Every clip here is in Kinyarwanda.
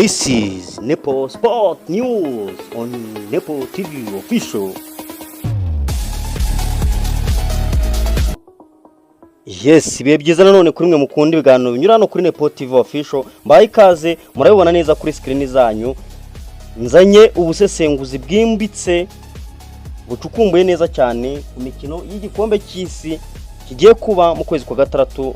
This is Nepo Sport News on Nepo TV Official. Yes, ibihe byiza nanone kuri mwe mukunda ibiganiro binyura hano kuri Nepo TV Official. Mbaye ikaze, murabibona neza kuri screen zanyu. Nzanye ubusesenguzi bwimbitse bucukumbuye neza cyane ku mikino y'igikombe cy'isi kigiye kuba mu kwezi kwa gatandatu,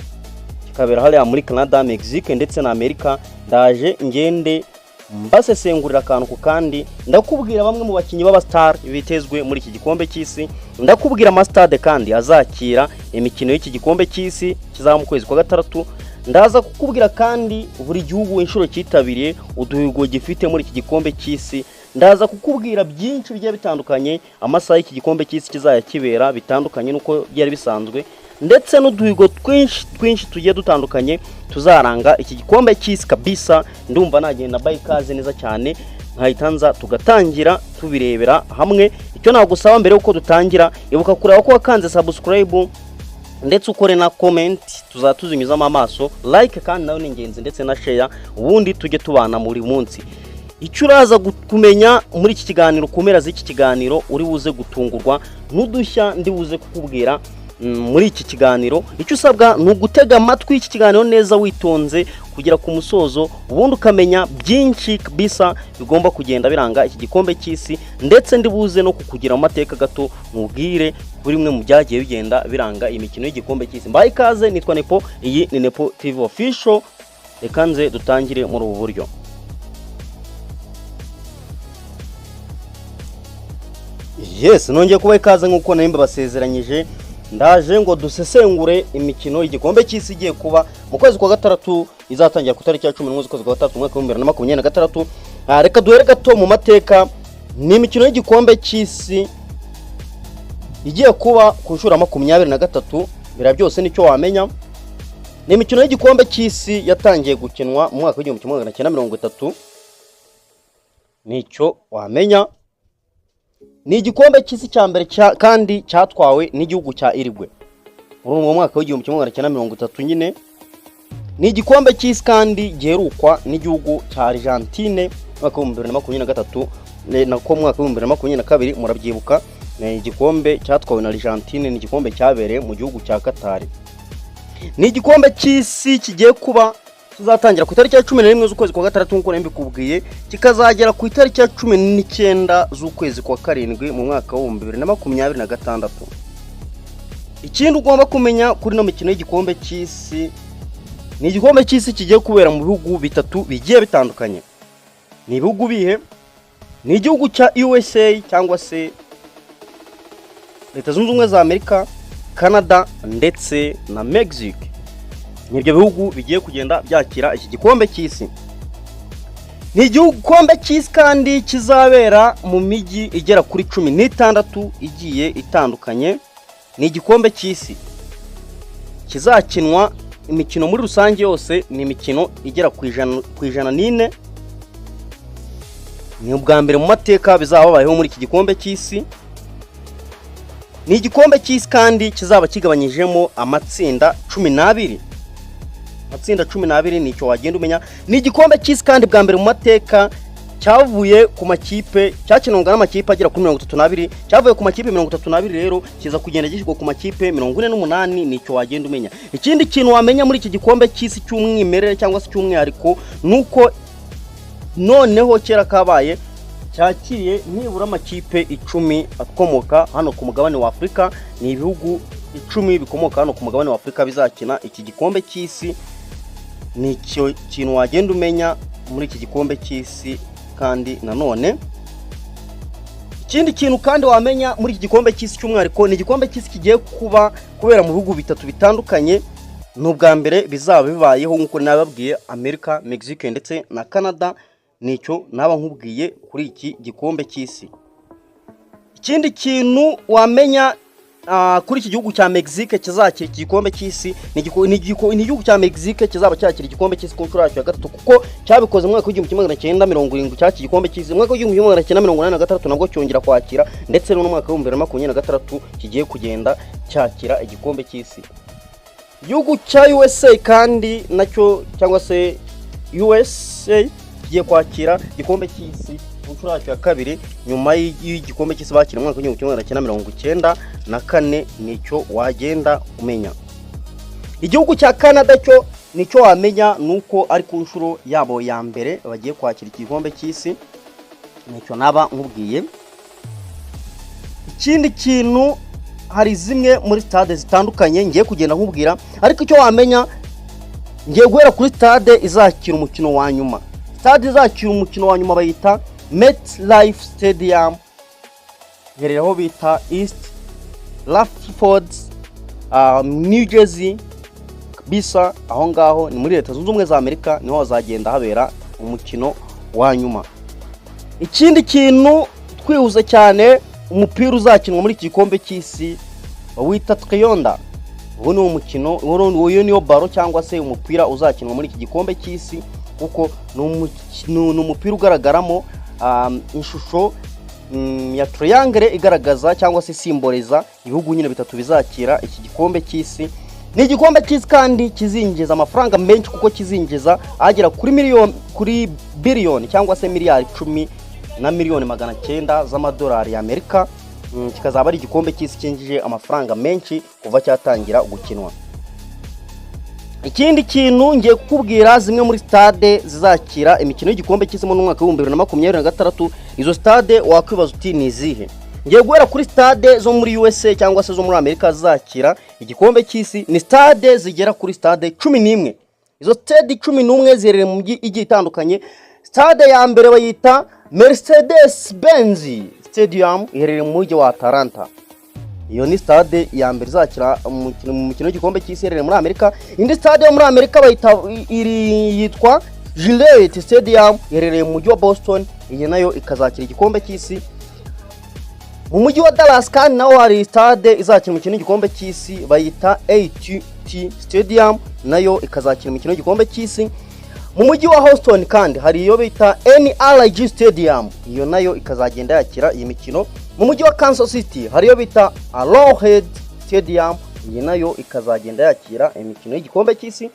kikabera hariya muri Canada, Mexique ndetse na Amerika. Ndaje ngende mbasesengurira akantu ku kandi, ndakubwira bamwe mu bakinnyi b'abastar bitezwe muri iki gikombe cy'isi, ndakubwira amasitade kandi azakira imikino y'iki gikombe cy'isi kizaba mu kwezi kwa gatandatu. Ndaza kukubwira kandi buri gihugu inshuro cyitabiriye, uduhigo gifite muri iki gikombe cy'isi. Ndaza kukubwira byinshi bigiye bitandukanye, amasaha y'iki gikombe cy'isi kizajya kibera bitandukanye n'uko byari bisanzwe, ndetse n'uduhigo twinshi twinshi tugiye dutandukanye tuzaranga iki gikombe cy'isi kabisa. Ndumva nagenda mbaye ikaze neza cyane, nkahita nza tugatangira tubirebera hamwe. Icyo nagusaba mbere y'uko dutangira, ibuka kureba ko wakanze subscribe ndetse ukore na comment, tuzaba tuzinyuzamo amaso. Like kandi nayo ni ingenzi, ndetse na share, ubundi tujye tubana buri munsi. Icyo uraza kumenya muri iki kiganiro, ku mpera z'iki kiganiro uri buze gutungurwa n'udushya ndi buze kukubwira muri iki kiganiro. Icyo usabwa ni ugutega amatwi iki kiganiro neza witonze kugera ku musozo, ubundi ukamenya byinshi bisa bigomba kugenda biranga iki gikombe cy'isi, ndetse ndi buze no kukugira amateka gato nkubwire kuri bimwe mu byagiye bigenda biranga imikino y'igikombe cy'isi. Mbaye ikaze, nitwa Nepo, iyi ni Nepo TV Official. Reka nze dutangire muri ubu buryo. Yes, nongeye kubaha ikaze nk'uko nari mbabasezeranyije. Ndaje ngo dusesengure imikino y'igikombe cy'isi igiye kuba mu kwezi kwa gatandatu, izatangira ku itariki ya 11 z'ukwezi kwa gatandatu, umwaka w'2026. Reka duhere gato mu mateka. Ni imikino y'igikombe cy'isi igiye kuba ku nshuro ya 23. Biriya byose nicyo wamenya. Ni imikino y'igikombe cy'isi yatangiye gukinwa mu mwaka w'1930, nicyo wamenya. Ni igikombe cy'isi cya mbere kandi cyatwawe n'igihugu cya Uruguay muri uwo mwaka w'1930 nyine. Ni igikombe cy'isi kandi giherukwa n'igihugu cya Argentine mu mwaka w'2023, nako mu mwaka w'2022, murabyibuka. Ni igikombe cyatwawe na Argentine, ni igikombe cyabereye mu gihugu cya Qatar. Ni igikombe cy'isi kigiye kuba, kizatangira ku itariki ya 11 z'ukwezi kwa gatandatu nk'uko nari mbikubwiye, kikazagera ku itariki ya 19 z'ukwezi kwa karindwi mu mwaka w'2026. Ikindi ugomba kumenya kuri ino mikino y'igikombe cy'isi, ni igikombe cy'isi kigiye kubera mu bihugu bitatu bigiye bitandukanye. Ni ibihugu bihe? Ni igihugu cya USA cyangwa se Leta Zunze Ubumwe za Amerika, Canada ndetse na Mexique. Ni ibyo bihugu bigiye kugenda byakira iki gikombe cy'isi. Ni igikombe cy'isi kandi kizabera mu mijyi igera kuri 16 igiye itandukanye. Ni igikombe cy'isi kizakinwa imikino muri rusange yose ni imikino igera ku 104. Ni ubwa mbere mu mateka bizaba babayeho muri iki gikombe cy'isi. Ni igikombe cy'isi kandi kizaba kigabanyijemo amatsinda 12, amatsinda 12, nicyo wagenda umenya. Ni igikombe cy'isi kandi bwa mbere mu mateka cyavuye ku makipe, cyakinwaga n'amakipe agera kuri 32, cyavuye ku makipe 32 rero kiza kugenda gishyirwa ku makipe 48, nicyo wagenda umenya. Ikindi kintu wamenya muri iki gikombe cy'isi cy'umwimerere cyangwa se cy'umwihariko, ni uko noneho kera kabaye cyakiriye nibura amakipe 10 akomoka hano ku mugabane wa Afurika. Ni ibihugu 10 bikomoka hano ku mugabane wa Afurika bizakina iki gikombe cy'isi. Ni icyo kintu wagenda umenya muri iki gikombe cy'isi. Kandi nanone ikindi kintu kandi wamenya muri iki gikombe cy'isi cy'umwihariko, ni igikombe cy'isi kigiye kuba kubera mu bihugu bitatu bitandukanye. Ni ubwa mbere bizaba bibayeho nk'uko nababwiye, Amerika, Mexique ndetse na Canada. Nicyo naba nkubwiye kuri iki gikombe cy'isi. Ikindi kintu wamenya kuri iki gihugu cya Mexique kizakira iki gikombe cy'isi, ni igihugu cya Mexique kizaba cyakira igikombe cy'isi ku nshuro yacyo ya gatatu, kuko cyabikoze mu mwaka w'1970 cyakira igikombe cy'isi, mu mwaka w'1986 nabwo cyongera kwakira, ndetse no mu mwaka w'2026 kigiye kugenda cyakira igikombe cy'isi. Igihugu cya USA kandi nacyo cyangwa se USA kigiye Kigiye kwakira igikombe cy'isi ku nshuro yacyo ya kabiri, nyuma y'igikombe cy'isi bakira mu mwaka w'1994. Nicyo wagenda umenya. Igihugu cya Canada cyo nicyo wamenya ni uko ari ku nshuro yabo ya mbere bagiye kwakira igikombe cy'isi. Nicyo naba nkubwiye. Ikindi kintu, hari zimwe muri stade zitandukanye ngiye kugenda nkubwira, ariko icyo wamenya, ngiye guhera kuri stade izakira umukino wa nyuma. Stade izakira umukino wa nyuma bayita MetLife Stadium, iherereye aho bita East Rutherford, New Jersey bisa. Aho ngaho ni muri Leta Zunze Ubumwe za Amerika, niho hazagenda habera umukino wa nyuma. Ikindi kintu, twihuse cyane, umupira uzakinwa muri iki gikombe cy'isi bawita Trionda. Ubu ni umukino, uyu niyo ballon cyangwa se umupira uzakinwa muri iki gikombe cy'isi, kuko ni umupira ugaragaramo ishusho ya triangle igaragaza cyangwa se isimboliza ibihugu nyine bitatu bizakira iki gikombe cy'isi. Ni igikombe cy'isi kandi kizinjiza amafaranga menshi, kuko kizinjiza agera kuri miliyoni, kuri biliyoni cyangwa se miliyari 10 na miliyoni 900 z'amadolari y'Amerika. Kikazaba ari igikombe cy'isi cyinjije amafaranga menshi kuva cyatangira gukinwa. Ikindi kintu, ngiye kukubwira zimwe muri stade zizakira imikino y'igikombe cy'isi mu mwaka w'2026. Izo stade wakwibaza uti ni izihe? Ngiye guhera kuri stade zo muri USA cyangwa se zo muri Amerika zizakira igikombe cy'isi. Ni stade zigera kuri stade 11. Izo stade 11 ziherereye mu mijyi igiye itandukanye. Stade ya mbere bayita Mercedes Benz Stadium, iherereye mu mujyi wa Atlanta. Iyo ni stade ya mbere izakira umukino mu mukino w'igikombe cy'isi, iherereye muri Amerika. Indi stade yo muri Amerika bayita iri yitwa Gillette Stadium, iherereye mu mujyi wa Boston. Iyi nayo ikazakira igikombe cy'isi. Mu mujyi wa Dallas kandi naho hari stade izakira umukino w'igikombe cy'isi, bayita AT&T Stadium, nayo ikazakira umukino w'igikombe cy'isi. Mu mujyi wa Houston kandi hari iyo bita NRG Stadium, iyo nayo ikazagenda yakira iyi mikino. Mu mujyi wa Kansas City hari iyo bita Arrowhead Stadium, iyi nayo ikazagenda yakira imikino y'igikombe cy'isi.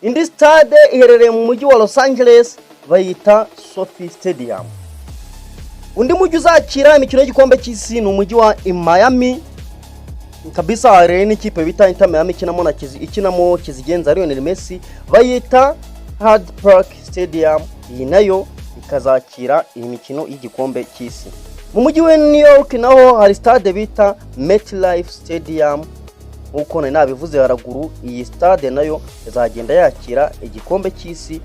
Indi stade iherereye mu mujyi wa Los Angeles, bayita SoFi Stadium. Undi mujyi uzakira imikino y'igikombe cy'isi ni umujyi wa Miami kabisa. Hari n'ikipe bita Inter Miami ikinamo kizigenza Lionel Messi, bayita Hard Park Stadium. Iyi nayo ikazakira iyi mikino y'igikombe cy'isi. Mu mujyi wa New York naho hari stade bita MetLife Stadium. Nk'uko nari nabivuze haraguru, iyi stade nayo izagenda yakira igikombe cy'isi.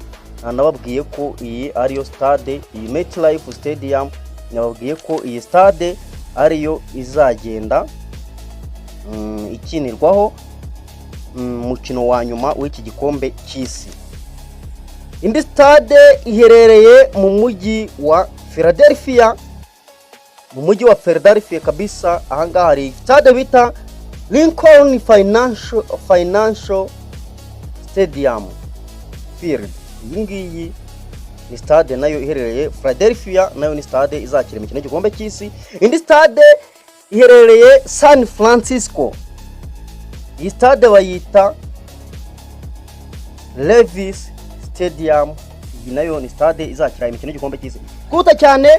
Nababwiye ko iyi ariyo stade, iyi MetLife Stadium, nababwiye ko iyi stade ariyo izagenda ikinirwaho umukino wa nyuma w'iki gikombe cy'isi. Indi stade iherereye mu mujyi wa Philadelphia. Mu mujyi wa Philadelphia kabisa, ahangaha hari stade bita Lincoln Financial Stadium Field. Iyi ngiyi ni stade nayo iherereye Philadelphia, nayo ni stade izakira imikino y'igikombe cy'isi. Indi stade iherereye San Francisco. Iyi stade bayita Levi's Stadium. Iyi nayo ni stade izakira imikino y'igikombe cy'isi. Twihuta cyane,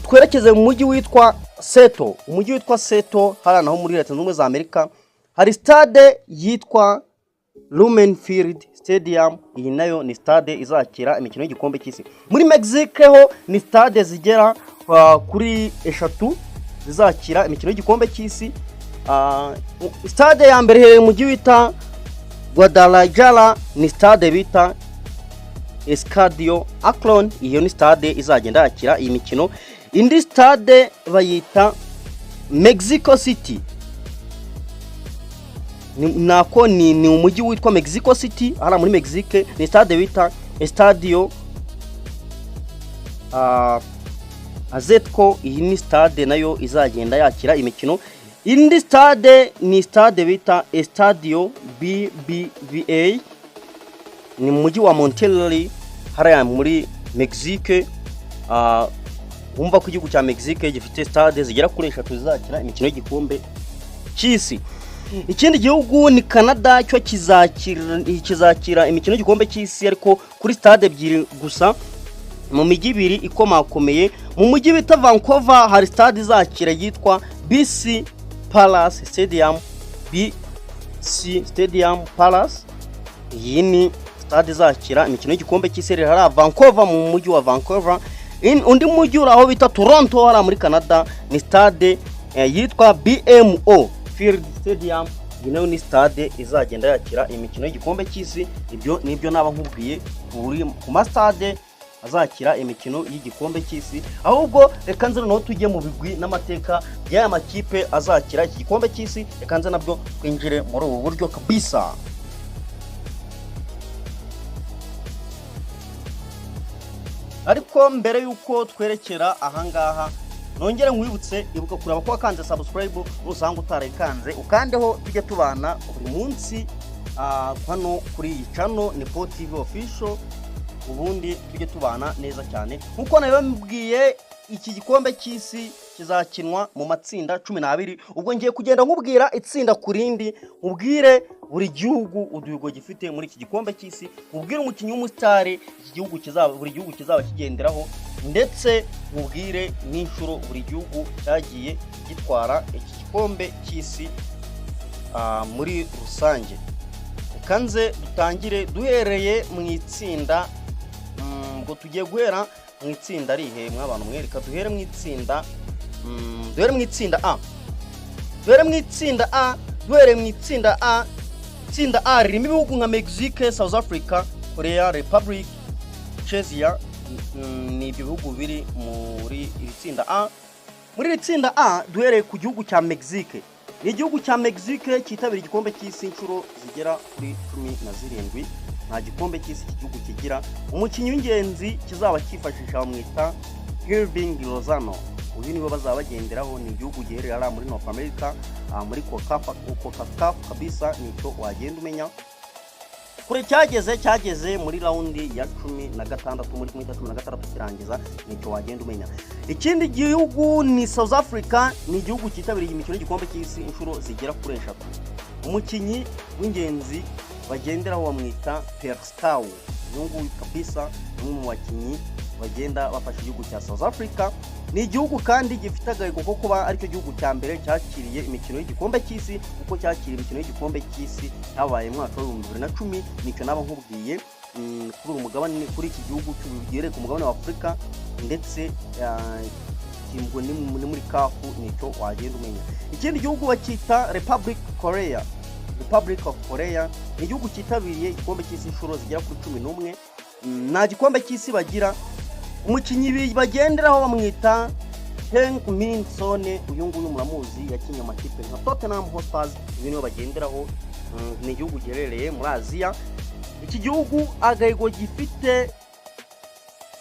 twerekeze mu mujyi witwa Seattle. Umujyi witwa Seattle hariya naho muri Leta Zunze Ubumwe za Amerika hari stade yitwa Lumen Field Stadium. Iyi nayo ni stade izakira imikino y'igikombe cy'isi. Muri Mexique ho ni stade zigera kuri eshatu zizakira imikino y'igikombe cy'isi. Stade ya mbere iherereye mu mujyi wita Guadalajara, ni stade bita Estadio Akron. Iyo ni stade izagenda yakira iyi mikino. Indi stade bayita Mexico City. Nako ni umujyi witwa Mexico City hariya muri Mexique, ni stade bita Estadio Azteca. Iyi ni stade nayo izagenda yakira imikino. Indi stade ni stade bita Estadio BBVA, ni mu mujyi wa Monterrey hariya muri Mexique. Wumva ko igihugu cya Mexique gifite stade zigera kuri eshatu zizakira imikino y'igikombe cy'isi. Ikindi gihugu ni Canada, cyo kizakira imikino y'igikombe cy'isi, ariko kuri stade ebyiri gusa mu mijyi ibiri ikomakomeye. Mu mujyi bita Vancouver hari stade izakira yitwa BC Place Stadium, BC Stadium Place. Iyi ni stade izakira imikino y'igikombe cy'isi iri hariya Vancouver, mu mujyi wa Vancouver. Undi mujyi uri aho bita Toronto hariya muri Canada ni stade yitwa BMO Field Stadium. Iyi nayo ni stade izagenda yakira imikino y'igikombe cy'isi. Ibyo nibyo naba nkubwiye ku masitade azakira imikino y'igikombe cy'isi. Ahubwo reka nze noneho tujye mu bigwi n'amateka y'aya makipe azakira iki gikombe cy'isi. Reka nze nabyo twinjire muri ubu buryo kabisa. Ariko mbere y'uko twerekera ahangaha, nongere nkwibutse, ibuka kureba ko wakanze subscribe. Nusanga utarayikanze, ukandeho tujye tubana buri munsi hano kuri iyi channel ni Po TV Official, ubundi tujye tubana neza cyane. Nkuko nabibabwiye, iki gikombe cy'isi kizakinwa mu matsinda 12. Ubwo ngiye kugenda nkubwira itsinda ku rindi, nkubwire buri gihugu uduhigo gifite muri iki gikombe cy'isi, nkubwire umukinnyi w'umusitari iki gihugu kizaba, buri gihugu kizaba kigenderaho, ndetse nkubwire n'inshuro buri gihugu cyagiye gitwara iki gikombe cy'isi muri rusange. Reka nze dutangire duhereye mu itsinda. Ubwo tugiye guhera mu itsinda rihe mw'abantu mwe? Reka duhere mu itsinda, duhere mu itsinda A, duhere mu itsinda A. Duhereye mu itsinda A, itsinda A ririmo ibihugu nka Mexique, South Africa, Korea Republic, Czechia. Ni ibyo bihugu biri muri iri tsinda A. Muri iri tsinda A, duhereye ku gihugu cya Mexique, ni igihugu cya Mexique cyitabira igikombe cy'isi inshuro zigera kuri 17. Nta gikombe cy'isi iki gihugu kigira. Umukinnyi w'ingenzi kizaba cyifashisha bamwita Hirving Lozano, uyu niwe bazaba bagenderaho. Ni igihugu giherereye hariya muri North America, muri CONCACAF kabisa, nicyo wagenda umenya. Kure cyageze muri round ya 16, muri 16 kirangiza, nicyo wagenda umenya. Ikindi gihugu ni South Africa, ni igihugu cyitabiriye imikino y'igikombe cy'isi inshuro zigera kuri eshatu. Umukinnyi w'ingenzi bagenderaho bamwita Percy Tau, uyu nguyu kabisa ni umwe mu bakinnyi bagenda bafasha igihugu cya South Africa. Ni igihugu kandi gifite agahigo ko kuba aricyo gihugu cya mbere cyakiriye imikino y'igikombe cy'isi, kuko cyakiriye imikino y'igikombe cy'isi cyabaye mu mwaka wa 2010. Nicyo naba nkubwiye kuri uyu mugabane, kuri iki gihugu giherereye ku mugabane wa Afurika, ndetse ngo ni muri CAF, nicyo wagenda umenya. Ikindi gihugu bacyita Republic Korea, Republic of Korea, ni igihugu cyitabiriye igikombe cy'isi inshuro zigera kuri 11. Nta gikombe cy'isi bagira. Umukinnyi bagenderaho bamwita Heung-min Son, uyu nguyu muramuzi, yakinnye amakipe nka Tottenham Hotspur, uyu niwe bagenderaho. Ni igihugu giherereye muri Aziya. Iki gihugu agahigo gifite,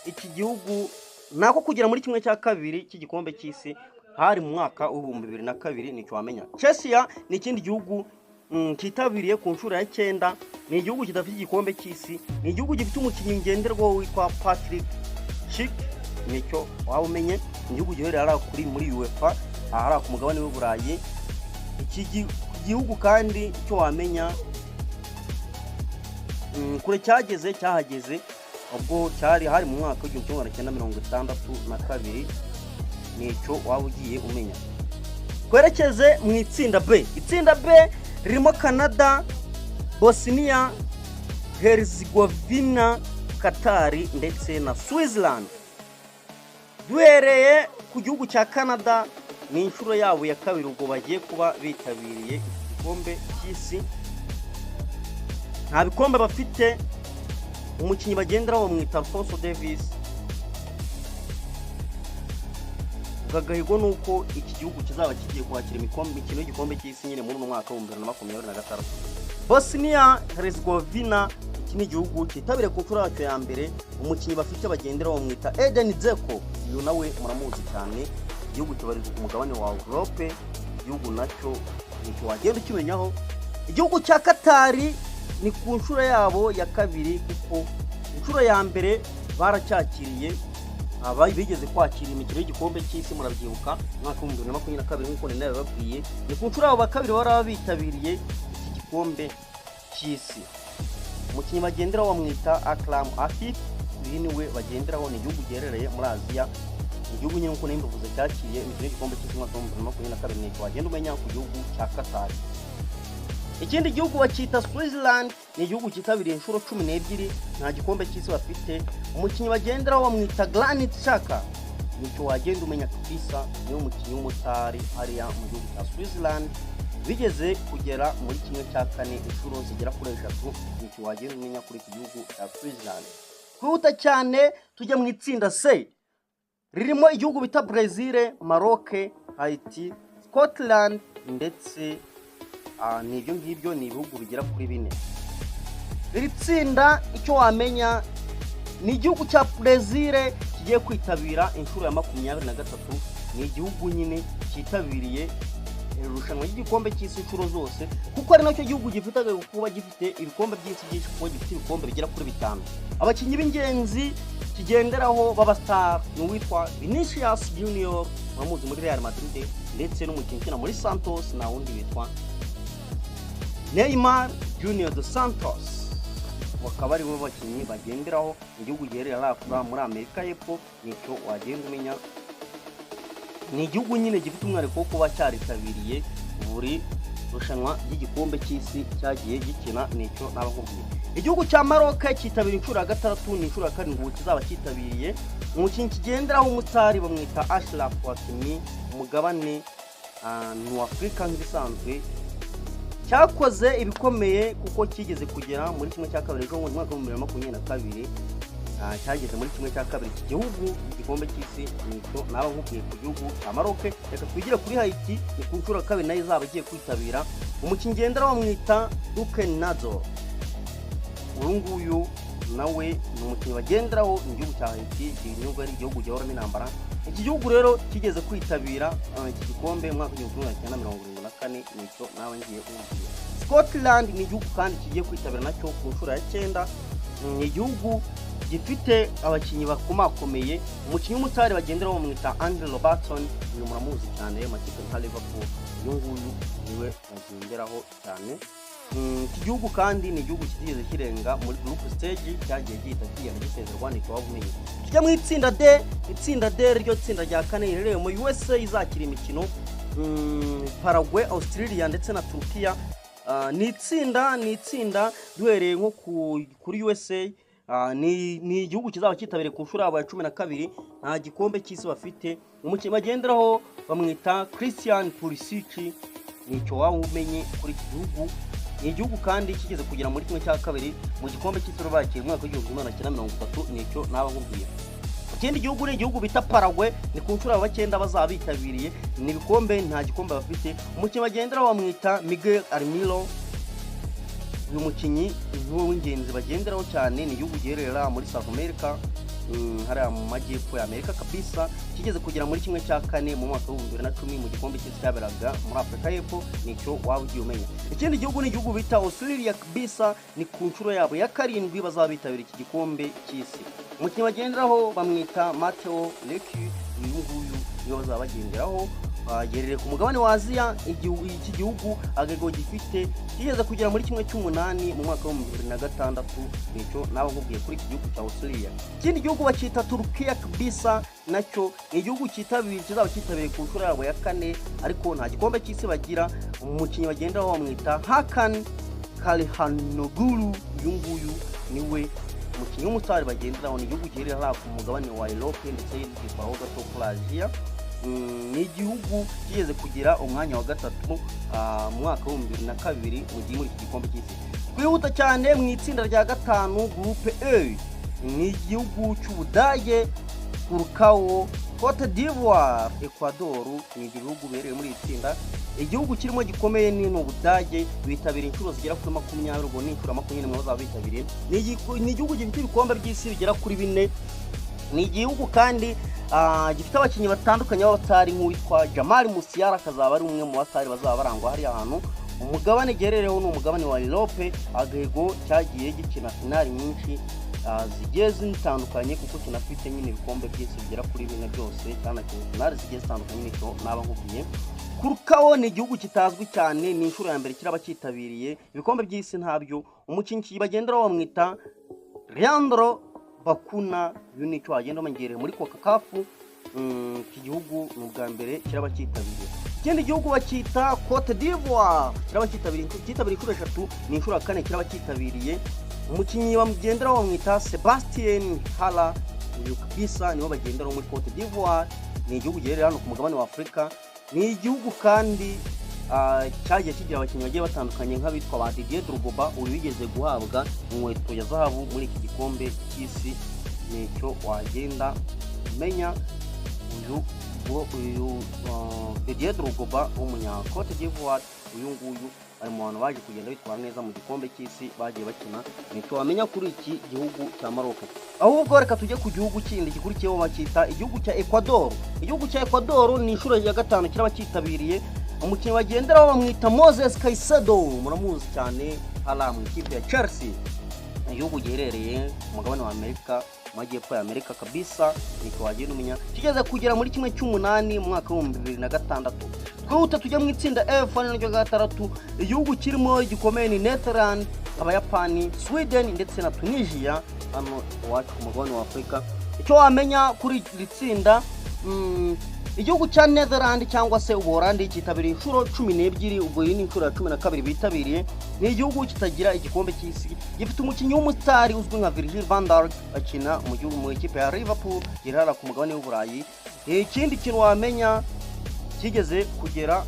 iki gihugu nako kugera muri 1/2 cy'igikombe cy'isi hari mu mwaka wa 2002, nicyo wamenya. Cheshire ni ikindi gihugu cyitabiriye ku nshuro ya cyenda. Ni igihugu kidafite igikombe cy'isi. Ni igihugu gifite umukinnyi ngenderwaho witwa Patrick Schick, nicyo waba umenye. Ni igihugu giherereye hariya kuri muri UEFA, ahari ku mugabane w'u Burayi. Iki gihugu kandi icyo wamenya, kure cyageze, cyahageze ubwo cyari hari mu mwaka wa 1962, nicyo waba ugiye umenya. Twerekeze mu itsinda B. Itsinda B ririmo Canada, Bosnia Herzegovina, Qatar ndetse na Switzerland. Duhereye ku gihugu cya Canada, ni inshuro yabo ya kabiri ubwo bagiye kuba bitabiriye iki gikombe cy'isi. Nta bikombe bafite. Umukinnyi bagenderaho bamwita Alphonso Davies. Ubwo agahigo ni uko iki gihugu kizaba kigiye kwakira imikino y'igikombe cy'isi nyine muri uno mwaka wa 2026. Bosnia Herzegovina, iki ni igihugu cyitabiriye ku nshuro yacyo ya mbere. Umukinnyi bafite bagenderaho bamwita Edin Dzeko, uyu nawe muramuzi cyane. Igihugu kibarizwa ku mugabane wa Europe, igihugu nacyo nicyo wagenda ukimenyaho. Igihugu cya Katari ni ku nshuro yabo ya kabiri, kuko inshuro ya mbere baracyakiriye. Aba bigeze kwakira imikino y'igikombe cy'isi, murabyibuka, umwaka wa 2022, nk'uko nari nabibabwiye. Ni ku nshuro yabo kabiri bari bitabiriye iki gikombe cy'isi. Umukinnyi bagenderaho bamwita Akram Afif, uyu ni we bagenderaho. Ni igihugu giherereye muri Aziya, igihugu nyine nk'uko nari mbivuze cyakiriye imikino y'igikombe cy'isi umwaka wa 2022. Ni wagenda umenya ku gihugu cya Qatar. Ikindi gihugu bacyita Switzerland, ni igihugu cyitabiriye inshuro 12, nta gikombe cy'isi bafite. Umukinnyi bagenderaho bamwita Granit Xhaka, nicyo wagenda umenya kabisa, niwe mukinnyi w'umustar hariya mu gihugu cya Switzerland. Bigeze kugera muri 1/4 inshuro zigera kuri eshatu, nicyo wagenda umenya kuri iki gihugu cya Switzerland. Twihuta cyane tujya mu itsinda C ririmo igihugu bita Brazil, Maroc, Haiti, Scotland ndetse ni ibyo ngibyo, ni ibihugu bigera kuri bine. Iri tsinda icyo wamenya ni igihugu cya Brazil kigiye kwitabira inshuro ya 23. Ni igihugu nyine cyitabiriye irushanwa ry'igikombe cy'isi inshuro zose, kuko ari nacyo gihugu gifite agahigo kuba gifite ibikombe by'isi byinshi, kuko gifite ibikombe bigera kuri bitanu. Abakinnyi b'ingenzi kigenderaho b'abastar ni uwitwa Vinicius Junior, uramuzi muri Real Madrid, ndetse n'umukinnyi ukina muri Santos, nta wundi witwa Neymar Junior dos Santos, bakaba ari bo bakinnyi bagenderaho. Mu gihugu giherereye hariya muri Amerika y'Epfo, nicyo wagenda umenya. Ni igihugu nyine gifite umwihariko wo kuba cyaritabiriye buri rushanwa ry'igikombe cy'isi cyagiye gikina, nicyo naba nkubwiye. Igihugu cya Maroc cyitabira inshuro ya gatandatu, ni inshuro ya karindwi ubu kizaba cyitabiriye. Umukinnyi kigenderaho umustar bamwita Achraf Hakimi. Umugabane ni uw'Afurika nk'ibisanzwe. Cyakoze ibikomeye kuko kigeze kugera muri 1/2 ejo bundi, mwaka wa 2022, cyageze muri 1/2 iki gihugu igikombe cy'isi. Nicyo naba nkubwiye ku gihugu cya Maroc. Reka twigire kuri Haiti, ni ku nshuro ya kabiri nayo izaba igiye kwitabira. Umukinnyi ngendera bamwita Duken Nazo, uyu nguyu nawe ni umukinnyi bagenderaho mu gihugu cya Haiti, nubwo ari igihugu gihoramo intambara. Iki gihugu rero kigeze kwitabira iki gikombe mu mwaka wa 1974, nicyo nawe ngiye nkubwira. Scotland ni igihugu kandi kigiye kwitabira nacyo ku nshuro ya cyenda. Ni igihugu gifite abakinnyi bakomakomeye. Umukinnyi w'umustar bagenderaho bamwita Andy Robertson, uyu muramuzi cyane mu makipe nka Liverpool, uyu nguyu niwe bagenderaho cyane. Iki gihugu kandi ni igihugu kitigeze kirenga muri group stage, cyagiye gihita kigenda gisezerwa, nicyo waba umenye. Tujya mu itsinda D. Itsinda D ryo tsinda rya kane riherereye mu USA, izakira imikino Paraguay, Australia ndetse na Turkiya. Ni itsinda duhereye nko kuri USA, ni igihugu kizaba cyitabiriye ku nshuro yabo ya 12, nta gikombe cy'isi bafite. Umukinnyi bagenderaho bamwita Christian Pulisic, nicyo waba umenye kuri iki gihugu. Ni igihugu kandi kigeze kugera muri 1/2 mu gikombe cy'isi bakiriye mu mwaka wa 1930, nicyo naba nkubwiye. Ikindi gihugu ni igihugu bita Paraguay, ni ku nshuro ya cyenda bazaba bitabiriye. Ni ibikombe, nta gikombe bafite. Umukinnyi bagenderaho bamwita Miguel Almiron, uyu mukinnyi niwe w'ingenzi bagenderaho cyane. Ni igihugu gihererera muri South America, hariya mu majyepfo ya Amerika kabisa. Kigeze kugera muri 1/4 mu mwaka wa 2010 mu gikombe cy'isi cyaberaga muri Afurika y'Epfo, nicyo waba ugiye umenya. Ikindi gihugu ni igihugu bita Australia kabisa, ni ku nshuro yabo ya karindwi bazaba bitabira iki gikombe cy'isi. Umukinnyi bagenderaho bamwita Mateo Lecky, uyu nguyu niwe bazaba bagenderaho. Bagerere ku mugabane wa Aziya. Iki gihugu agahigo gifite, kigeze kugera muri 1/8 mu mwaka wa 2006, nicyo nawe nkubwiye kuri iki gihugu cya Australia. Ikindi gihugu bacyita Turukiya kabisa, nacyo ni igihugu cyitabiriye, kizaba cyitabiriye ku nshuro yabo ya kane, ariko nta gikombe cy'isi bagira. Umukinnyi bagenderaho bamwita Hakan Calhanoglu, uyu nguyu niwe umukinnyi w'umustar bagenderaho. Ni igihugu giherereye hariya ku mugabane wa Europe ndetse gitwaraho gato kuri Aziya. Ni igihugu kigeze kugira umwanya wa gatatu mu mwaka wa 2002 mu gihe muri iki gikombe cy'isi. Twihuta cyane mu itsinda rya gatanu, groupe E, ni igihugu cy'Ubudage, Curacao, Cote d'Ivoire, Ecuador, ni ibyo bihugu biherereye muri iri tsinda. Igihugu kirimo gikomeye ni Ubudage, bitabira inshuro zigera kuri 20, ubwo ni inshuro 21 bazaba bitabiriye. Ni igihugu gifite ibikombe by'isi bigera kuri bine. Ni igihugu kandi gifite abakinnyi batandukanye b'abastar nk'uwitwa Jamal Musiala, akazaba ari umwe mu bastar bazaba barangwa hariya hantu. Umugabane giherereho ni umugabane wa Europe. Agahigo, cyagiye gikina finali nyinshi. zigiye zitandukanye, kuko kinafite nyine ibikombe by'isi bigera kuri bine byose, cyanakinnye finale zigiye zitandukanye. Nicyo naba nkubwiye. Curacao ni igihugu kitazwi cyane, ni inshuro ya mbere kiraba cyitabiriye ibikombe by'isi, ntabyo. Umukinnyi bagenderaho bamwita Leandro Bacuna. Uyu nicyo wagenda umenyereye muri CONCACAF. Iki gihugu ni ubwa mbere kiraba cyitabiriye. Ikindi gihugu bacyita Cote d'Ivoire, kiraba cyitabiriye, cyitabiriye inshuro eshatu, ni inshuro ya kane kiraba cyitabiriye. Umukinnyi bamugenderaho bamwita Sebastien Haller. Uyu kabisa niwe bagenderaho muri Cote d'Ivoire. Ni igihugu giherereye hano ku mugabane wa Afurika. Ni igihugu kandi cyagiye kigira abakinnyi bagiye batandukanye nk'abitwa ba Didier Drogba, uyu wigeze guhabwa inkweto ya zahabu muri iki gikombe cy'isi. Nicyo wagenda umenya. Uyu Didier Drogba w'umunya Cote d'Ivoire, uyu nguyu ari mu bantu baje kugenda bitwara neza mu gikombe cy'isi bagiye bakina. Nicyo wamenya kuri iki gihugu cya Maroc. Ahubwo reka tujye ku gihugu kindi gikurikiyeho, bacyita igihugu cya Ecuador. Igihugu cya Ecuador ni inshuro ya gatanu kiraba cyitabiriye. Umukinnyi bagenderaho bamwita Moses Caicedo, muramuzi cyane hariya mu ikipe ya Chelsea. Igihugu giherereye ku mugabane wa Amerika, mu majyepfo ya Amerika kabisa. Nicyo wagenda umenya, kigeze kugera muri 1/8 mu mwaka w'2006. Twihuta tujya mu itsinda F, ari naryo gatandatu. Igihugu kirimo gikomeye ni Netherland, Abayapani, Sweden ndetse na Tunisia, hano iwacu ku mugabane wa Afurika. Icyo wamenya kuri iri tsinda, igihugu cya Netherland cyangwa se Ubuholandi cyitabiriye inshuro 12, ubwo iyi ni inshuro ya 12 bitabiriye. Ni igihugu kitagira igikombe cy'isi. Gifite umukinnyi w'umusitari uzwi nka Virgil van Dijk, akina mu gihugu mu ikipe ya Liverpool giherera ku mugabane w'Uburayi. Ikindi kintu wamenya, kigeze kugera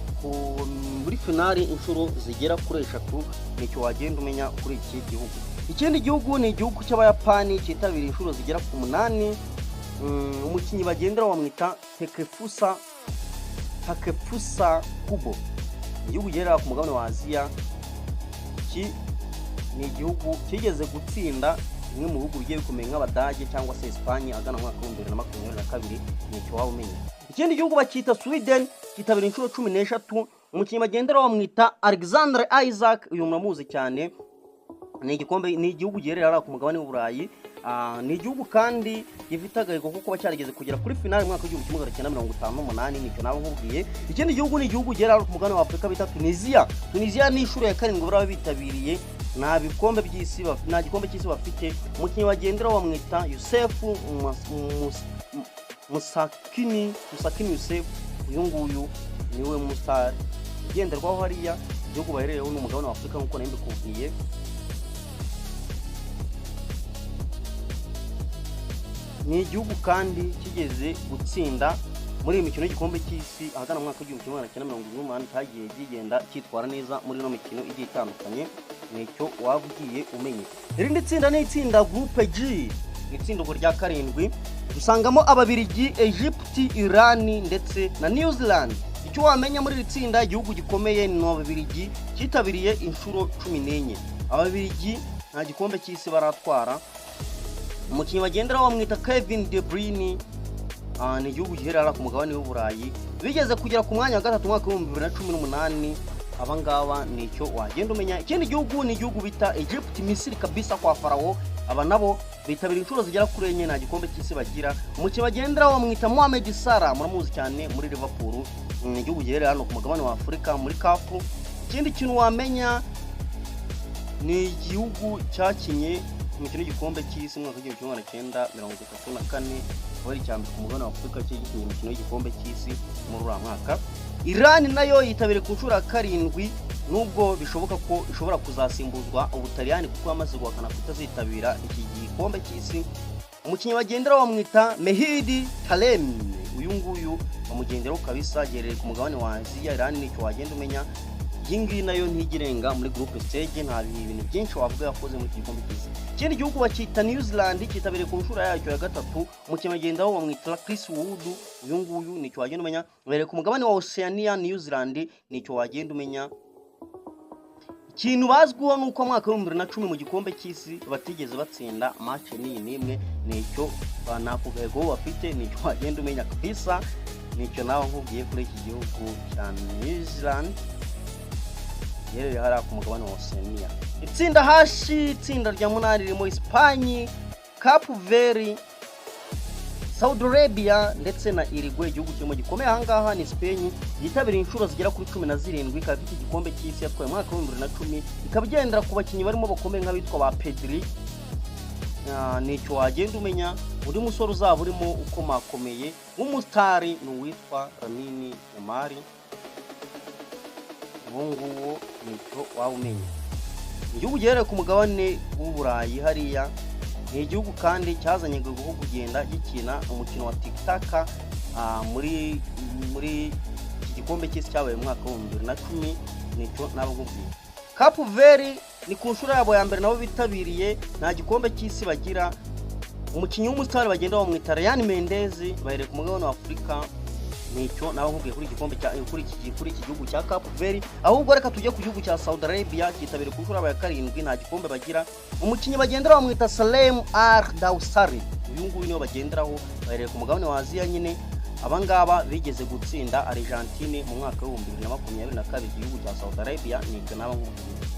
muri finali inshuro zigera kuri eshatu. Nicyo wagenda umenya kuri iki gihugu. Ikindi gihugu ni igihugu cy'Abayapani, cyitabiriye inshuro zigera ku munani. Umukinnyi bagendera bamwita Takefusa Kubo. Igihugu giherera ku mugabane wa Aziya. Iki ni igihugu kigeze gutsinda bimwe mu bihugu bigiye bikomeye nk'Abadage cyangwa se Esipanye agana mu mwaka w'2022. Nicyo waba umenya. Ikindi gihugu bacyita Sweden, cyitabira inshuro 13. Umukinnyi bagendera bamwita Alexander Isak, uyu muramuzi cyane. Ni igikombe, ni igihugu giherereye hariya ku mugabane w'Uburayi. Ni igihugu kandi gifite agahigo ko kuba cyarigeze kugera kuri finale mu mwaka w'1958. Nicyo nawe nkubwiye. Ikindi gihugu ni igihugu giherereye ku mugabane wa Afurika bita Tunisia. Tunisia ni inshuro ya karindwi baba bitabiriye, nta bikombe by'isi nta gikombe cy'isi bafite. Umukinnyi bagenderaho bamwita Yusefu Musakini Yusef. Uyu nguyu niwe musitari ugenderwaho hariya. Igihugu baherereyeho ni umugabane wa Afurika nk'uko nari mbikubwiye. Ni igihugu kandi kigeze gutsinda muri iyi mikino y'igikombe cy'isi ahagana mu mwaka w'1978, cyagiye kigenda cyitwara neza muri ino mikino igiye itandukanye. Nicyo waba ugiye umenye. Irindi tsinda ni itsinda Groupe G, ni itsinda ubwo rya karindwi. Dusangamo Ababirigi, Egypt, Irani ndetse na New Zealand. Icyo wamenya muri iri tsinda, igihugu gikomeye ni Ababirigi, cyitabiriye inshuro 14. Ababirigi nta gikombe cy'isi baratwara. Umukinnyi bagenderaho bamwita Kevin De Bruyne. Ni igihugu giherera ku mugabane w'Uburayi. Bigeze kugera ku mwanya wa gatatu mu mwaka w'2018. Aba ngaba ni icyo wagenda umenya. Ikindi gihugu ni igihugu bita Egypt, Misiri kabisa, kwa Farawo. Aba nabo bitabira inshuro zigera kuri enye, nta gikombe cy'isi bagira. Umukinnyi bagenderaho bamwita Mohamed Salah, muramuzi cyane muri Liverpool. Ni igihugu giherereye hano ku mugabane wa Afurika muri CAF. Ikindi kintu wamenya, ni igihugu cyakinye imikino y'igikombe cy'isi mu mwaka w'1934, akaba ari icya mbere ku mugabane wa Afurika gikinye imikino y'igikombe cy'isi muri uriya mwaka. Iran nayo yitabiriye ku nshuro ya karindwi, nubwo bishoboka ko ishobora kuzasimbuzwa Ubutaliyani kuko yamaze guhakana kutazitabira iki gikombe cy'isi. Umukinnyi bagenderaho bamwita Mehdi Taremi. Uyu nguyu bamugenderaho kabisa, agerereye ku mugabane wa Aziya, Iran. Nicyo wagenda umenya. Iyi ngiyi nayo ntigirenga muri groupe stage, nta bintu byinshi wavuga yakoze muri iki gikombe cy'isi. Ikindi gihugu bacyita New Zealand, cyitabiriye ku nshuro yacyo ya gatatu. Umukinnyi bagendaho bamwita Chris Wood. Uyu nguyu nicyo wagenda umenya, bahereye ku mugabane wa Oceania, New Zealand. Nicyo wagenda umenya. Ikintu bazwiho ni uko mu mwaka w'2010 mu gikombe cy'isi batigeze batsinda match n'iyi n'imwe. Nicyo nako gahego bafite, nicyo wagenda umenya kabisa. Nicyo nawe nkubwiye kuri iki gihugu cya New Zealand giherereye hariya ku mugabane wa Oceania. Itsinda H, itsinda rya munani, ririmo Esipanye. Cape Verde, Saudi Arabia ndetse na Uruguay. Igihugu kirimo gikomeye ahangaha ni Spain, yitabiriye inshuro zigera kuri 17, ikaba ifite igikombe cy'isi yatwaye mu mwaka wa 2010, ikaba igendera ku bakinnyi barimo bakomeye nk'abitwa ba Pedri. Nicyo wagenda umenya. Undi musore uzaba urimo ukomakomeye w'umusitari ni uwitwa Lamine Yamal. Uwo nguwo nicyo waba umenya. Igihugu giherereye ku mugabane w'Uburayi hariya, ni igihugu kandi cyazanye agahigo ko kugenda gikina umukino wa tiki-taka muri iki gikombe cy'isi cyabaye mu mwaka wa 2010. Nicyo naba nkubwiye. Cape Verde ni ku nshuro yabo ya mbere nabo bitabiriye, nta gikombe cy'isi bagira. Umukinnyi w'umusitari bagenda bamwita Ryan Mendes, bahereye ku mugabane wa Afurika. Nicyo nawe nkubwiye kuri igikombe cya kuri iki gihugu cya Cape Verde. Ahubwo reka tujye ku gihugu cya Saudi Arabia, cyitabiriye ku nshuro yabo ya karindwi, nta gikombe bagira. Umukinnyi bagendera bamwita Salem Al Dawsari, uyu nguyu niwe bagenderaho, bahereye ku mugabane wa Aziya nyine. Abangaba bigeze gutsinda Argentine mu mwaka wa 2022, igihugu cya Saudi Arabia. Nicyo naba nkubwiye.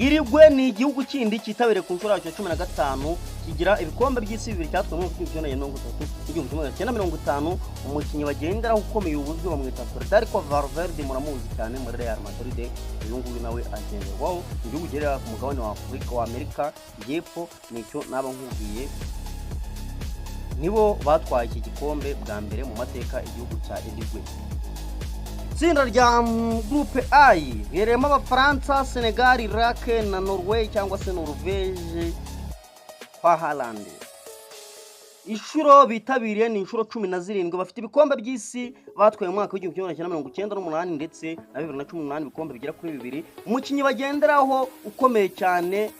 Uruguay ni igihugu kindi cyitabiriye ku nshuro yacyo 15, kigira ibikombe by'isi bibiri cyatwaye mu mwaka wa 1930 n'1950. Umukinnyi bagenderaho ukomeye ubuzwi bamwita Federico Valverde, muramuzi cyane muri Real Madrid. Uyu nguyu nawe agenderwaho. Igihugu giherereye ku mugabane wa Afurika, wa Amerika y'Epfo. Nicyo naba nkubwiye. Nibo batwaye iki gikombe bwa mbere mu mateka, igihugu cya Uruguay. Itsinda rya groupe I riherereyemo Abafaransa, Senegal, Iraq na Norway cyangwa se Norvege kwa Haaland. Inshuro bitabiriye ni inshuro 17. Bafite ibikombe by'isi batwaye mu mwaka wa 1998 ndetse na 2018, ibikombe bigera kuri bibiri. Umukinnyi bagenderaho ukomeye cyane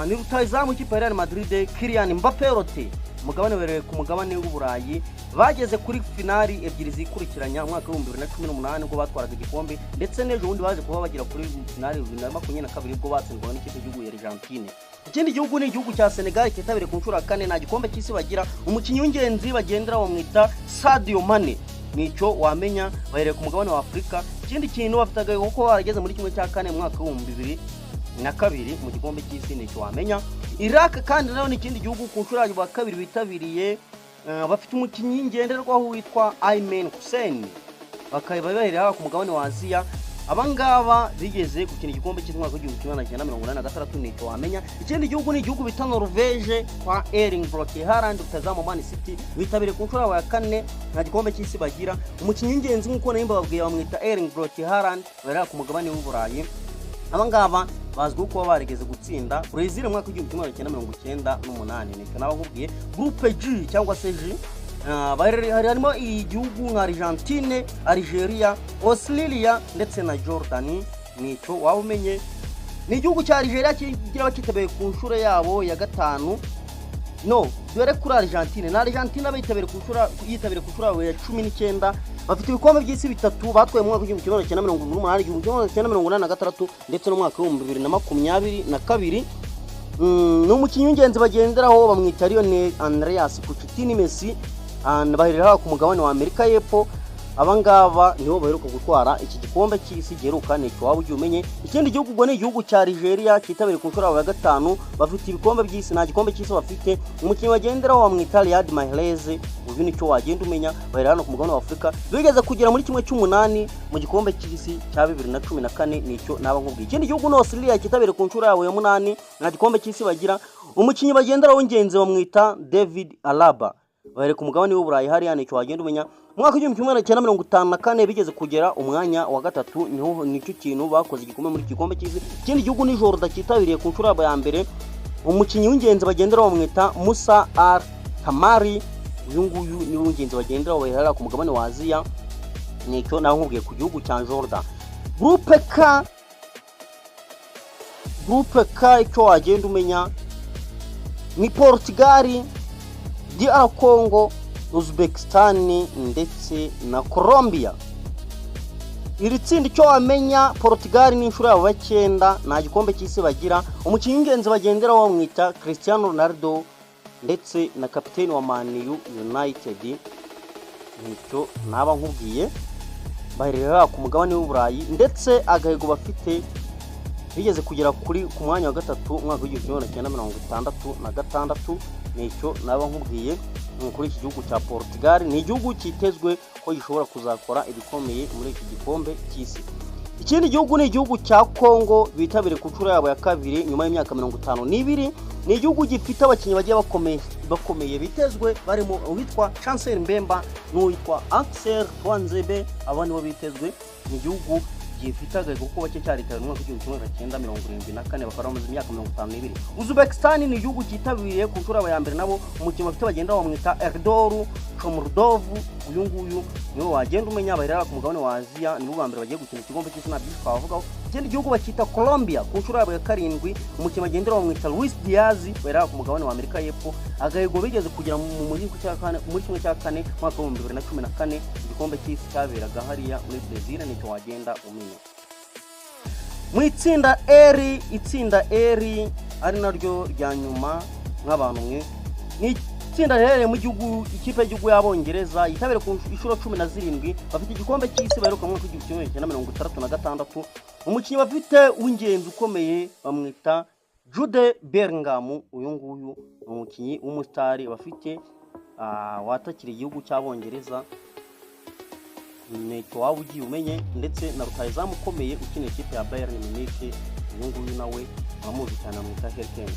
ni rutahizamu ikipe ya Real Madrid, Kylian Mbappé Lottin. Umugabane wereye ku mugabane w'Uburayi. Bageze kuri finali ebyiri zikurikiranya, umwaka wa 2018 ubwo batwaraga igikombe, ndetse n'ejo bundi baje kuba bagera kuri finali 2022 ubwo batsindwaga n'ikipe y'igihugu ya Argentine. Ikindi gihugu ni igihugu cya Senegal, cyitabiriye ku nshuro ya kane, nta gikombe cy'isi bagira. Umukinnyi w'ingenzi bagendera bamwita Sadio Mane. Nicyo wamenya, bahereye ku mugabane wa Afurika. Ikindi kintu, bafite agahigo kuko barageze muri 1/4 mu mwaka wa 2002 mu gikombe cy'isi. Nicyo wamenya. Iraq kandi nayo ni ikindi gihugu ku nshuro ya kabiri bitabiriye, bafite umukinnyi ngenderwaho witwa Aymen Hussein, bakaba bahereye haba ku mugabane wa Aziya. Abangaba bigeze gukina igikombe cy'isi mu mwaka wa 1986. Nicyo wamenya. Ikindi gihugu ni igihugu bita Norvege kwa Erling Braut Haaland, rutahizamu Man City. Bitabiriye ku nshuro yabo ya kane, nta gikombe cy'isi bagira. Umukinnyi w'ingenzi, nk'uko nari mbababwiye, bamwita Erling Braut Haaland, baherera ku mugabane w'Uburayi. Abangaba bazwiho kuba barigeze gutsinda Brazil mu mwaka wa 1998. Nicyo naba nkubwiye. Groupe G cyangwa se G, harimo igihugu nka Argentine, Algeria, Australia ndetse na Jordan. Nicyo waba umenye. Ni igihugu cya Algeria kigira bakitabiriye ku nshuro yabo ya gatanu. No dore kuri Argentine, na Argentine bitabiriye ku nshuro yitabiriye ku nshuro yabo ya 19. Bafite ibikombe by'isi bitatu batwaye mu mwaka wa 1978, 1986 ndetse n'umwaka wa 2022. Ni umukinnyi w'ingenzi bagenderaho bamwita Lionel Andreas Cuccittini Messi, baherera ku mugabane wa Amerika y'Epfo. Abangaba nibo baheruka gutwara iki gikombe cy'isi giheruka. Nicyo waba ugiye umenye. Ikindi gihugu ubwo ni igihugu cya Algeria, cyitabiriye ku nshuro ya gatanu. Bafite ibikombe by'isi, nta gikombe cy'isi bafite. Umukinnyi bagenderaho bamwita Riyad Mahrez, uyu nicyo wagenda umenya. Bahera hano ku mugabane wa Afurika, bigeze kugera muri 1/8 mu gikombe cy'isi cya 2014. Nicyo naba nkubwiye. Ikindi gihugu ni Australia, cyitabiriye ku nshuro yabo ya munani, nta gikombe cy'isi bagira. Umukinnyi bagenderaho w'ingenzi bamwita David Alaba, bahereye ku mugabane w'Uburayi hariya. Nicyo wagenda umenya. Mu mwaka wa 1954 bigeze kugera umwanya wa gatatu, niho nicyo kintu bakoze igikombe muri iki gikombe cy'isi. Ikindi gihugu ni Jordan, cyitabiriye ku nshuro yabo ya mbere. Umukinnyi w'ingenzi bagenderaho bamwita Musa Al Tamari, uyu nguyu ni w'ingenzi bagenderaho, baherera ku mugabane wa Aziya. Nicyo nawe nkubwiye ku gihugu cya Jordan. Groupe K, groupe K icyo wagenda umenya ni Portugal, DR Congo, Uzbekistan ndetse na Colombia. Iri tsinda icyo wamenya, Portugal ni inshuro yabo ya cyenda, nta gikombe cy'isi bagira. Umukinnyi w'ingenzi bagenderaho bamwita Cristiano Ronaldo ndetse na kapiteni wa Man United. Nicyo naba nkubwiye. Baherera ku mugabane w'Uburayi, ndetse agahigo bafite Bigeze kugera ku mwanya wa gatatu umwaka w'1966. Nicyo naba nkubwiye kuri iki gihugu cya Portugal. Ni igihugu cyitezwe ko gishobora kuzakora ibikomeye muri iki gikombe cy'isi. Ikindi gihugu ni igihugu cya Congo, bitabiriye ku nshuro yabo ya kabiri nyuma y'imyaka 52. Ni igihugu gifite abakinnyi bagiye bakomeye bitezwe, barimo uwitwa Chancel Mbemba n'uwitwa Axel Tuanzebe. Aba nibo bitezwe. Ni igihugu gifite agahigo kuko bake cyaritabiriye mu mwaka w'1974, bakaba bamaze imyaka 52. Uzbekistan ni igihugu cyitabiriye ku nshuro yabo ya mbere nabo. Umukinnyi bafite bagenda bamwita Eldor Shomurodov. Uyu nguyu niwe wagenda umenya. Bahera ku mugabane wa Aziya, nibo ba mbere bagiye gukina igikombe cy'isi, nta byinshi twabavugaho. Ikindi gihugu bakita Colombia, ku nshuro yabo ya karindwi. Umukinnyi bagendera bamwita Luis Diaz, bahera ku mugabane wa Amerika y'Epfo. Agahigo bigeze kugera mu muri cya kane, muri 1/4, mwaka w'2014, igikombe cy'isi cyaberaga hariya muri Brazil. Nicyo wagenda umenya. Mu itsinda R, itsinda R ari naryo rya nyuma nk'abantu mwe, ni itsinda riherereye mu gihugu, ikipe y'igihugu y'Abongereza yitabiriye ku inshuro 17. Bafite igikombe cy'isi baheruka mu mwaka w'1966. Umukinnyi bafite w'ingenzi ukomeye bamwita Jude Bellingham. Uyu nguyu ni umukinnyi w'umusitari bafite watakira igihugu cy'Abongereza, nicyo waba ugiye umenye. Ndetse na rutahizamu ukomeye ukina ikipe ya Bayern Munich, uyu nguyu nawe uramuzi cyane, bamwita Harry Kane.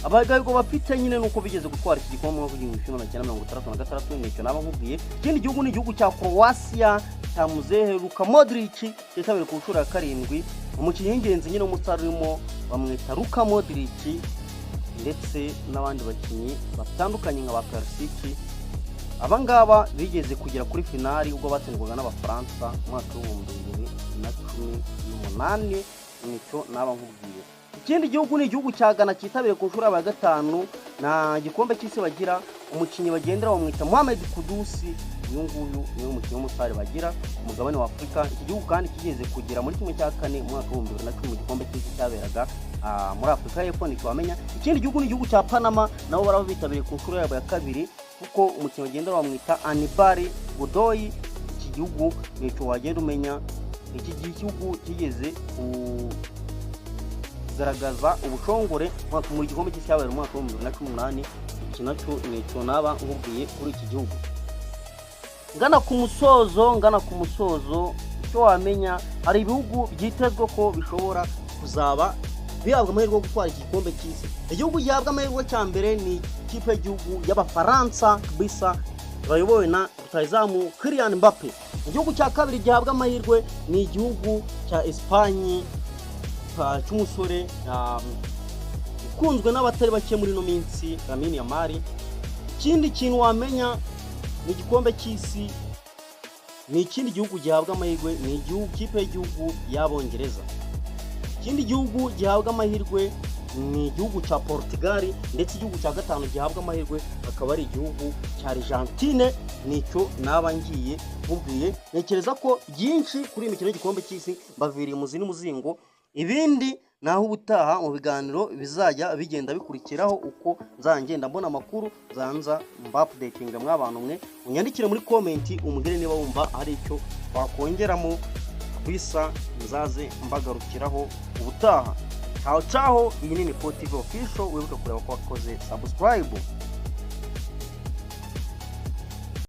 Abagabo bafite nyine nuko bigeze gutwara iki gikombe mu mwaka w'1966. Nicyo naba nkubwiye. Ikindi gihugu ni igihugu cya Croatia cya muzehe Luka Modric, cyitabiriye ku nshuro ya karindwi. Umukinnyi w'ingenzi nyine w'umusitari urimo bamwita Luka Modric, ndetse n'abandi bakinnyi batandukanye nka ba Perisic. Aba ngaba bigeze kugera kuri finali ubwo batsindwaga n'Abafaransa mu mwaka w'2018. Nicyo naba nkubwiye. Ikindi gihugu ni igihugu cya Ghana, cyitabiriye ku nshuro ya gatanu. Nta gikombe cy'isi bagira. Umukinnyi bagendera bamwita Mohamed Kudus. Uyu nguyu niwe mukinnyi w'umusitari bagira ku mugabane wa Afurika. Iki gihugu kandi kigeze kugera muri 1/4 mu mwaka w'2010, mu gikombe cy'isi cyaberaga muri Afurika y'Epfo. Ntitwamenya. Ikindi gihugu ni igihugu cya Panama, nabo baraba bitabiriye ku nshuro yabo ya kabiri, kuko umukinnyi bagendera bamwita Anibal Godoy. Iki gihugu nicyo wagenda umenya. Iki gihugu kigeze kugaragaza ubushongore mu gikombe cy'isi cyabaye mu mwaka w'2018. Iki nacyo nicyo naba nkubwiye kuri iki gihugu. Ngana ku musozo, icyo wamenya, hari ibihugu byitezwe ko bishobora kuzaba bihabwa amahirwe yo gutwara iki gikombe cy'isi. Igihugu gihabwa amahirwe cya mbere ni ikipe y'igihugu y'Abafaransa bisa, bayobowe na rutahizamu Kylian Mbappe. Igihugu cya kabiri gihabwa amahirwe ni igihugu cya Esipanye cy'umusore ukunzwe n'abatari bake muri ino minsi, Lamine Yamal. Ikindi kintu wamenya ni igikombe cy'isi, ni ikindi gihugu gihabwa amahirwe ni igihugu, ikipe y'igihugu y'Abongereza. Ikindi gihugu gihabwa amahirwe ni igihugu cya Portugal, ndetse igihugu cya gatanu gihabwa amahirwe akaba ari igihugu cya Argentine. Nicyo naba ngiye nkubwiye. Ntekereza ko byinshi kuri iyi mikino y'igikombe cy'isi mbaviriye umuzi n'umuzingo. Ibindi naho ubutaha mu biganiro bizajya bigenda bikurikiraho, uko nzajya mbona amakuru nzanza mba updatinga. Mw'abantu mwe, unyandikire muri comment, umbwire niba wumva hari icyo wakongeramo bisa, nzaze mbagarukiraho ubutaha. Ciao ciao, iyi ni Nipo TV Official. Wibuke kureba ko wakoze subscribe.